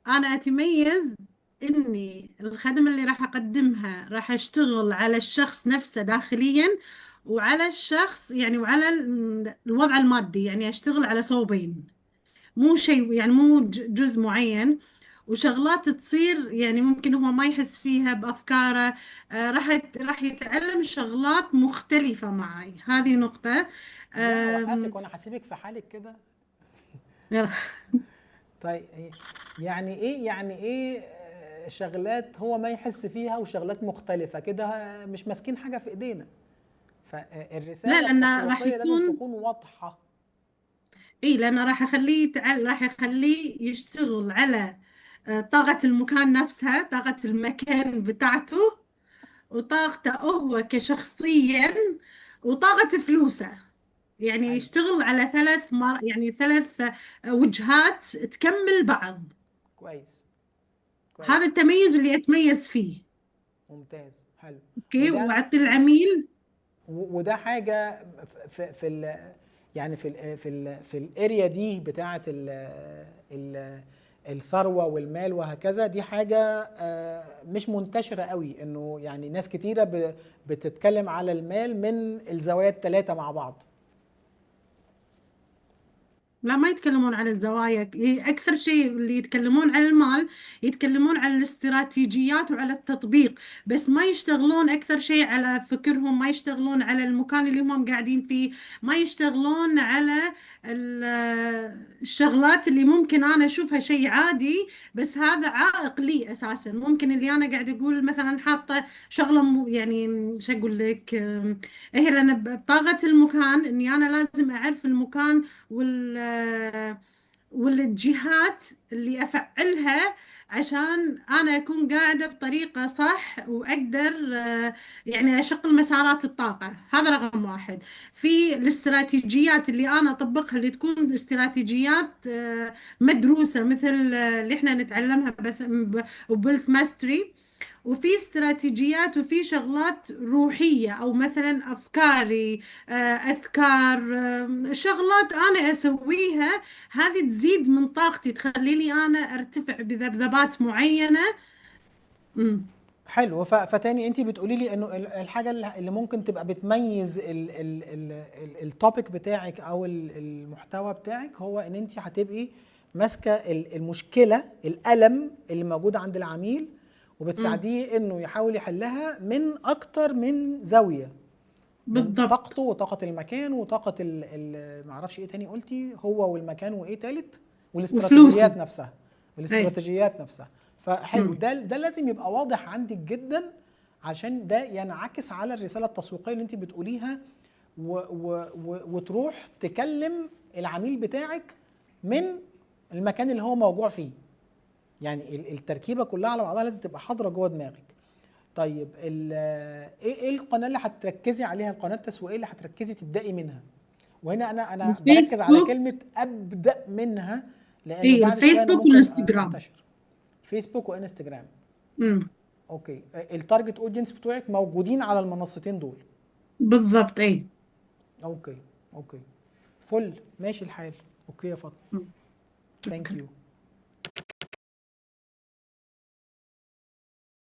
أنا أتميز إني الخدمة اللي راح أقدمها راح أشتغل على الشخص نفسه داخليا، وعلى الشخص يعني، وعلى الوضع المادي، يعني أشتغل على صوبين، مو شيء يعني، مو جزء معين. وشغلات تصير يعني ممكن هو ما يحس فيها بأفكاره. راح يتعلم شغلات مختلفة معي، هذه نقطة. لا اوقفك وانا هسيبك في حالك كده. يلا. طيب يعني ايه، يعني ايه شغلات هو ما يحس فيها وشغلات مختلفة كده؟ مش ماسكين حاجة في ايدينا. فالرسالة لا، لأن راح التسويقية لازم يكون، تكون واضحة. اي لأن راح اخليه راح اخليه يشتغل على طاقة المكان نفسها، طاقة المكان بتاعته، وطاقته هو كشخصيا، وطاقة فلوسه. يعني حلو. يشتغل على يعني ثلاث وجهات تكمل بعض. كويس. هذا كويس. التميز اللي أتميز فيه. ممتاز. حلو. okay، وده وأعطي العميل. وده حاجة في في ال يعني في ال في ال في ال area دي بتاعه ال الثروة والمال وهكذا، دي حاجة مش منتشرة قوي، انه يعني ناس كتيرة بتتكلم على المال من الزوايا الثلاثة مع بعض. لا، ما يتكلمون عن الزوايا. أكثر شيء اللي يتكلمون عن المال يتكلمون عن الاستراتيجيات وعلى التطبيق، بس ما يشتغلون أكثر شيء على فكرهم، ما يشتغلون على المكان اللي هم قاعدين فيه، ما يشتغلون على ال- الشغلات اللي ممكن أنا أشوفها شيء عادي، بس هذا عائق لي أساسا. ممكن اللي أنا قاعد أقول مثلا حاطة شغلة يعني شو أقول لك، هي لأن بطاقة المكان، إني أنا لازم أعرف المكان وال والجهات اللي أفعلها عشان أنا أكون قاعدة بطريقة صح، وأقدر يعني أشغل مسارات الطاقة. هذا رقم واحد. في الاستراتيجيات اللي أنا أطبقها، اللي تكون استراتيجيات مدروسة، مثل اللي احنا نتعلمها ب Wealth Mastery. وفي استراتيجيات وفي شغلات روحية، أو مثلا أفكاري، أذكار، شغلات أنا أسويها، هذه تزيد من طاقتي، تخليني أنا أرتفع بذبذبات معينة. مم. حلو. فتاني انت بتقولي لي انه الحاجة اللي ممكن تبقى بتميز ال topic بتاعك او المحتوى بتاعك، هو ان انت هتبقي ماسكه المشكلة، الالم اللي موجود عند العميل، وبتساعديه انه يحاول يحلها من اكتر من زاوية، من طاقته وطاقة المكان وطاقة ما اعرفش ايه تاني قلتي، هو والمكان وايه تالت، والاستراتيجيات وفلوسه. نفسها، والاستراتيجيات نفسها. فحلو، ده لازم يبقى واضح عندك جدا، عشان ده ينعكس على الرسالة التسويقية اللي انت بتقوليها، وتروح تكلم العميل بتاعك من المكان اللي هو موجوع فيه. يعني التركيبة كلها على بعضها لازم تبقى حاضره جوه دماغك. طيب ايه القناة اللي هتركزي عليها، القناة التسويقية اللي هتركزي تبداي منها؟ وهنا انا بركز على الفيسبوك. كلمة ابدا منها، لانه إيه، بعد شوية انا الفيسبوك ممكن والانستغرام. انتشر. فيسبوك وانستجرام. okay. ال target audience بتوعك موجودين على المنصتين دول؟ بالضبط، اي. okay، okay، فل، ماشي الحال. okay يا فاطمة، thank you.